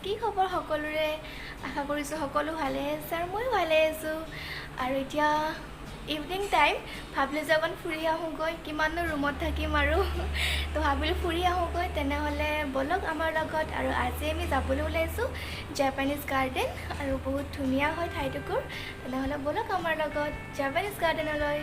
কি খবৰ সকলোৰে? আশা কৰিছোঁ সকলো ভালে আছে আৰু ময়ো ভালে আছোঁ। আৰু এতিয়া ইভিনিং টাইম, ভাবিলোঁ যে অকণ ফুৰি আহোঁগৈ, কিমাননো ৰুমত থাকিম আৰু। তো ভাবিলোঁ ফুৰি আহোঁগৈ, তেনেহ'লে ব'লক আমাৰ লগত। আৰু আজি আমি যাবলৈ ওলাইছোঁ জাপানীজ গাৰ্ডেন, আৰু বহুত ধুনীয়া হয় ঠাইটুকুৰ। তেনেহ'লে ব'লক আমাৰ লগত জাপানীজ গাৰ্ডেনলৈ।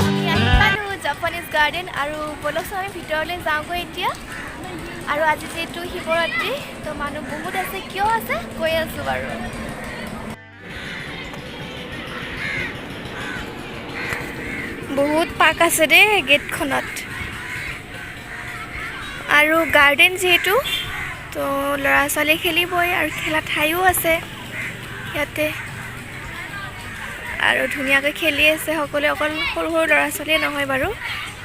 আমি আহি পালোঁ জাপানীজ গাৰ্ডেন, আৰু ব'লকচোন আমি ভিতৰলৈ যাওঁগৈ এতিয়া। আৰু আজি যিহেতু শিৱৰাত্ৰি, তো মানুহ বহুত আছে। কিয় আছে কৈ আছোঁ বাৰু। বহুত পাক আছে দেই গেটখনত। আৰু গাৰ্ডেন যিহেতু, তো ল'ৰা ছোৱালী খেলিবই, আৰু খেলা ঠাইও আছে ইয়াতে। আৰু ধুনীয়াকৈ খেলি আছে সকলোৱে, অকল সৰু সৰু ল'ৰা ছোৱালীয়ে নহয় বাৰু,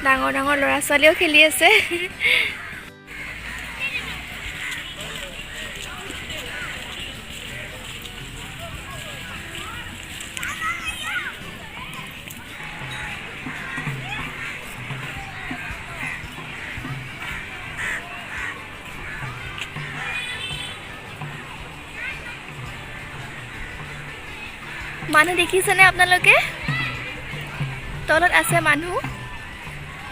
ডাঙৰ ডাঙৰ ল'ৰা ছোৱালীয়েও খেলি আছে। মানুহ দেখিছেনে আপোনালোকে? তলত আছে মানুহ,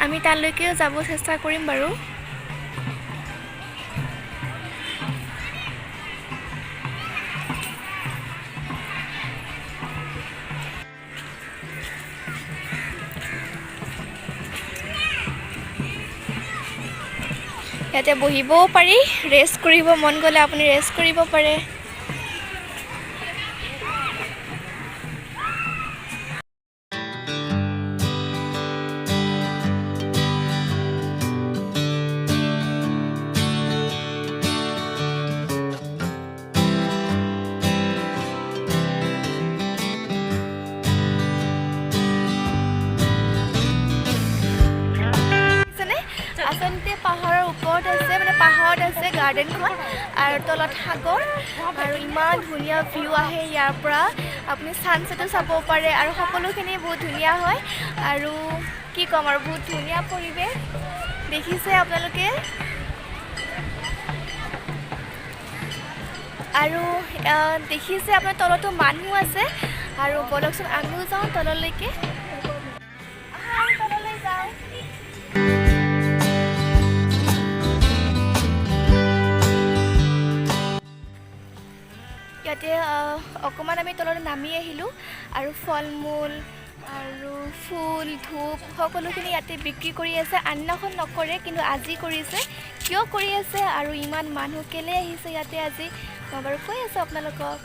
আমি তালৈকেও যাব চেষ্টা কৰিম বাৰু। ইয়াতে বহিবও পাৰি, ৰেষ্ট কৰিব মন গ'লে আপুনি ৰেষ্ট কৰিব পাৰে। দেখিছেনে? আচলতে পাহাৰৰ ওপৰত আছে, মানে পাহাৰত আছে গাৰ্ডেনখন, আৰু তলত সাগৰ, আৰু ইমান ধুনীয়া ভিউ আহে ইয়াৰ পৰা। আপুনি ছানছেটো চাব পাৰে, আৰু সকলোখিনি বহুত ধুনীয়া হয়। আৰু কি ক'ম আৰু, বহুত ধুনীয়া পৰিৱেশ দেখিছে আপোনালোকে। আৰু দেখিছে আপোনাৰ তলতো মানুহ আছে। আৰু ব'লকচোন আমিও যাওঁ তললৈকে। আহা, আমি তললৈ যাওঁ। ইয়াতে অকণমান আমি তললৈ নামি আহিলোঁ, আৰু ফল মূল আৰু ফুল ধূপ সকলোখিনি ইয়াতে বিক্ৰী কৰি আছে। আনদিনাখন নকৰে, কিন্তু আজি কৰিছে। কিয় কৰি আছে আৰু ইমান মানুহ কেলৈ আহিছে ইয়াতে আজি, মই বাৰু কৈ আছোঁ আপোনালোকক।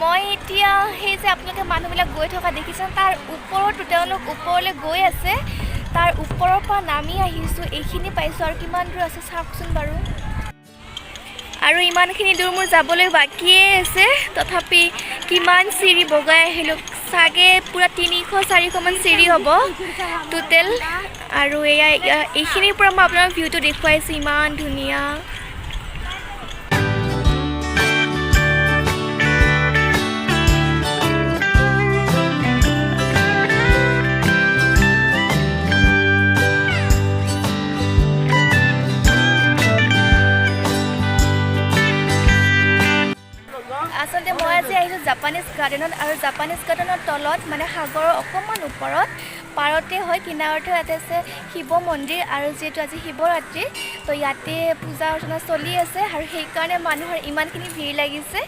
মই এতিয়া সেই যে আপোনালোকে মানুহবিলাক গৈ থকা দেখিছে, তাৰ ওপৰতো তেওঁলোক ওপৰলৈ গৈ আছে, তাৰ ওপৰৰ পৰা নামি আহিছোঁ, এইখিনি পাইছোঁ। আৰু কিমান দূৰ আছে চাওকচোন বাৰু। আৰু ইমানখিনি দূৰ মোৰ যাবলৈ বাকীয়ে আছে, তথাপি কিমান চিৰি বগাই আহিলোঁ, চাগে পূৰা 300-400মান চিৰি হ'ব টোটেল। আৰু এয়া এইখিনিৰ পৰা মই আপোনাক ভিউটো দেখুৱাইছোঁ, ইমান ধুনীয়া। আচলতে মই আজি আহিছোঁ জাপানীজ গাৰ্ডেনত, আৰু জাপানীজ গাৰ্ডেনৰ তলত মানে সাগৰৰ অকণমান ওপৰত পাৰতে হয়, কিনাৰতে ইয়াতে আছে শিৱ মন্দিৰ। আৰু যিহেতু আজি শিৱৰাত্ৰি, তো ইয়াতে পূজা অৰ্চনা চলি আছে, আৰু সেইকাৰণে মানুহৰ ইমানখিনি ভিৰ লাগিছে।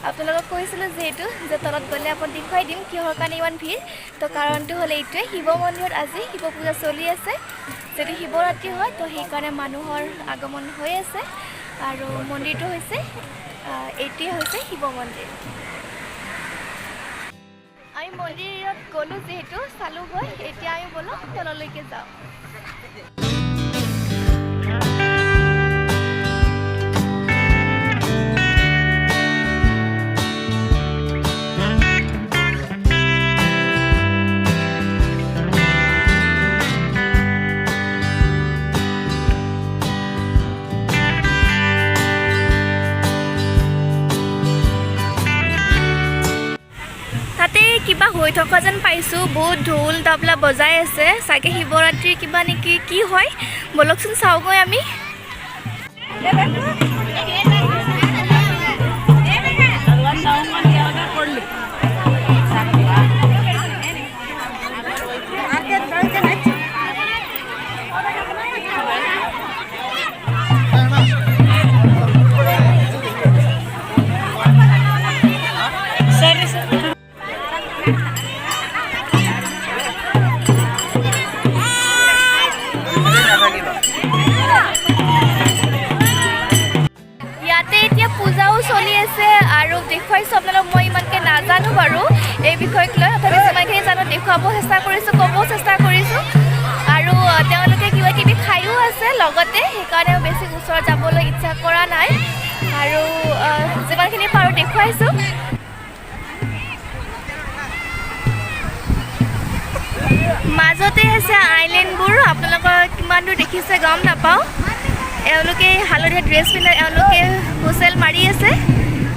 আপোনালোকক কৈছিলোঁ যিহেতু যে তলত গ'লে আপোনাক দেখুৱাই দিম কিহৰ কাৰণে ইমান ভিৰ। তো কাৰণটো হ'ল এইটোৱে, শিৱ মন্দিৰত আজি শিৱ পূজা চলি আছে, যিহেতু শিৱৰাত্ৰি হয়, তো সেইকাৰণে মানুহৰ আগমন হৈ আছে। আৰু মন্দিৰটো হৈছে, এইটোৱে হৈছে শিৱ মন্দিৰ। আমি মন্দিৰত গ'লোঁ যিহেতু চালোঁগৈ, এতিয়া আমি ব'লক তললৈকে যাওঁ। তাতে কিবা হৈ থকা যেন পাইছোঁ, বহুত ঢোল তবলা বজাই আছে, চাগে শিৱৰাত্ৰিৰ কিবা নেকি কি হয়, ব'লকচোন চাওঁগৈ আমি। ইয়াতে এতিয়া পূজাও চলি আছে আৰু দেখুৱাইছোঁ আপোনালোক, মই ইমানকৈ নাজানো বাৰু এই বিষয়ক লৈ, তথাপি যিমানখিনি জানো দেখুৱাব চেষ্টা কৰিছোঁ, ক'ব চেষ্টা কৰিছোঁ। আৰু তেওঁলোকে কিবা কিবি খায়ো আছে লগতে, সেইকাৰণে বেছি ওচৰত যাবলৈ ইচ্ছা কৰা নাই আৰু যিমানখিনি পাৰোঁ দেখুৱাইছোঁ। মাজতে আছে আইলেণ্ডবোৰ, আপোনালোকৰ কিমান দূৰ দেখিছে গম নাপাওঁ। এওঁলোকে হালধীয়া ড্ৰেছ পিন্ধা এওঁলোকে হুইচেল মাৰি আছে,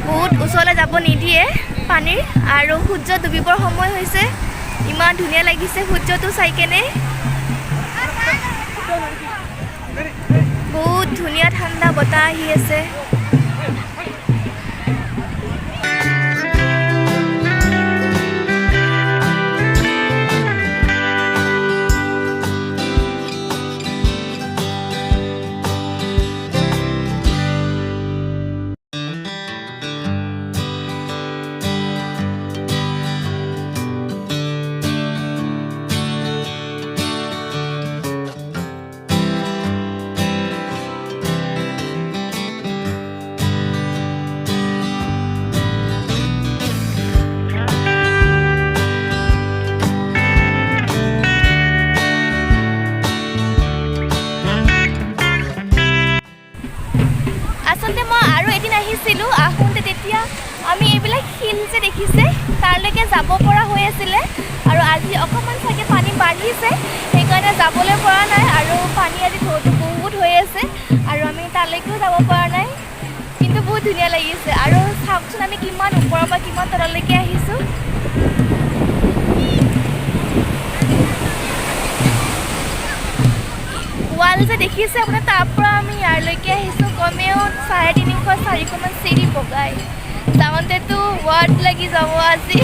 বহুত ওচৰলৈ যাব নিদিয়ে পানীৰ। আৰু সূৰ্য ডুবিবৰ সময় হৈছে, ইমান ধুনীয়া লাগিছে সূৰ্যটো চাই কেনে, বহুত ধুনীয়া ঠাণ্ডা বতাহ আহি আছে। আচলতে মই আৰু এদিন আহিছিলোঁ, আহোঁতে তেতিয়া আমি এইবিলাক শিল যে দেখিছে তালৈকে যাব পৰা হৈ আছিলে, আৰু আজি অকণমান চাগে পানী বাঢ়িছে সেইকাৰণে যাবলৈ পৰা নাই। আৰু পানী আজি ঢৌটো বহুত হৈ আছে আৰু আমি তালৈকেও যাব পৰা নাই, কিন্তু বহুত ধুনীয়া লাগিছে। আৰু চাওকচোন আমি কিমান ওপৰৰ পৰা কিমান তললৈকে আহিছোঁ। ৱাল যে দেখিছে আপোনাৰ, তাৰ পৰা আমি ইয়ালৈকে আহিছোঁ কমেও 350-400মান চিৰি বগাই, যাওঁতেতো ৱাট লাগি যাব আজি।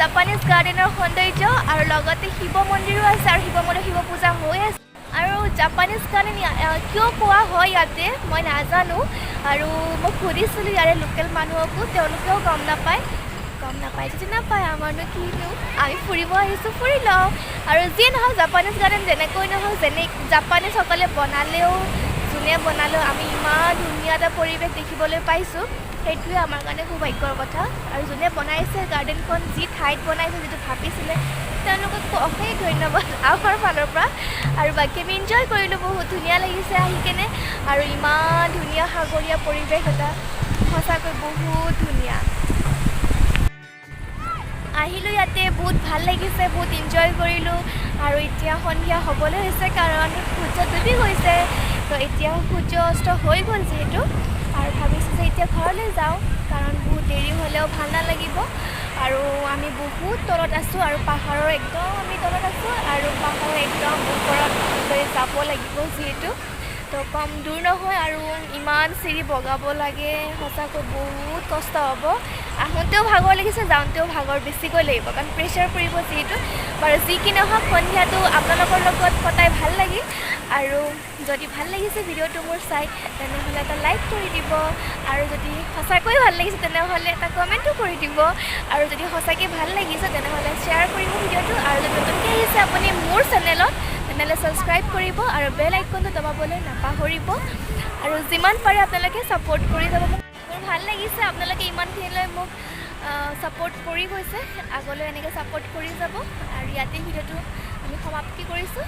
জাপানীজ গাৰ্ডেনৰ সৌন্দৰ্য আৰু লগতে শিৱ মন্দিৰো আছে আৰু শিৱ মন্দিৰ শিৱ পূজা হৈ আছে। আৰু জাপানীজ গাৰ্ডেন কিয় কোৱা হয় ইয়াতে মই নাজানো, আৰু মই সুধিছিলোঁ ইয়াৰে লোকেল মানুহকো, তেওঁলোকেও গম নাপায়। গম নাপায় যদি নাপায়, আমাৰনো কিনো, আমি ফুৰিব আহিছোঁ ফুৰি লওঁ। আৰু যিয়ে নহওক জাপানীজ গাৰ্ডেন যেনেকৈ নহওক, যেনে জাপানীজসকলে বনালেও যোনে বনালেও আমি ইমান ধুনীয়া এটা পৰিৱেশ দেখিবলৈ পাইছোঁ, সেইটোৱে আমাৰ কাৰণে সৌভাগ্যৰ কথা। আৰু যোনে বনাইছে গাৰ্ডেনখন, যি ঠাইত বনাইছে, যিটো ভাবিছিলে, তেওঁলোকক অশেষ ধন্যবাদ আমাৰ ফালৰ পৰা। আৰু বাকী আমি এনজয় কৰিলোঁ, বহুত ধুনীয়া লাগিছে আহি কেনে। আৰু ইমান ধুনীয়া সাগৰীয়া পৰিৱেশ এটা, সঁচাকৈ বহুত ধুনীয়া। আহিলোঁ ইয়াতে, বহুত ভাল লাগিছে, বহুত এনজয় কৰিলোঁ। আৰু এতিয়া সন্ধিয়া হ'বলৈ হৈছে কাৰণ সূৰ্য ডুবি গৈছে, তো এতিয়া সূৰ্য অস্ত হৈ গ'ল যিহেতু। আৰু ভাবিছোঁ যে এতিয়া ঘৰলৈ যাওঁ, কাৰণ বহুত দেৰি হ'লেও ভাল নালাগিব। আৰু আমি বহুত তলত আছোঁ আৰু পাহাৰৰ একদম আমি তলত আছোঁ আৰু পাহাৰৰ একদম ওপৰত লৈ যাব লাগিব যিহেতু, তো কম দূৰ নহয়। আৰু ইমান চিৰি বগাব লাগে, সঁচাকৈ বহুত কষ্ট হ'ব। আহোঁতেও ভাগৰ লাগিছে, যাওঁতেও ভাগৰ বেছিকৈ লাগিব কাৰণ প্ৰেছাৰ পৰিব যিহেতু। বাৰু যি কি নহওক সন্ধিয়াটো আপোনালোকৰ লগত কটাই ভাল লাগিল। আৰু যদি ভাল লাগিছে ভিডিঅ'টো মোৰ চাই, তেনেহ'লে এটা লাইক কৰি দিব আৰু যদি সঁচাকৈ ভাল লাগিছে, তেনেহ'লে এটা কমেণ্টো কৰি দিব আৰু যদি সঁচাকৈ ভাল লাগিছে, তেনেহ'লে শ্বেয়াৰ কৰিব ভিডিঅ'টো। আৰু যদি নতুনকৈ আহিছে আপুনি মোৰ চেনেলত, তেনেহ'লে ছাবস্ক্ৰাইব কৰিব আৰু বেল আইকনটো দবাবলৈ নাপাহৰিব। আৰু যিমান পাৰে আপোনালোকে ছাপোৰ্ট কৰি যাব মোক। মোৰ ভাল লাগিছে আপোনালোকে ইমানখিনিলৈ মোক ছাপোৰ্ট কৰি গৈছে, আগলৈ এনেকৈ ছাপোৰ্ট কৰি যাব। আৰু ইয়াতে ভিডিঅ'টো আমি সমাপ্তি কৰিছোঁ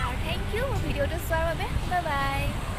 আৰু thank U মোৰ ভিডিঅ'টো চোৱাৰ বাবে। Bye bye.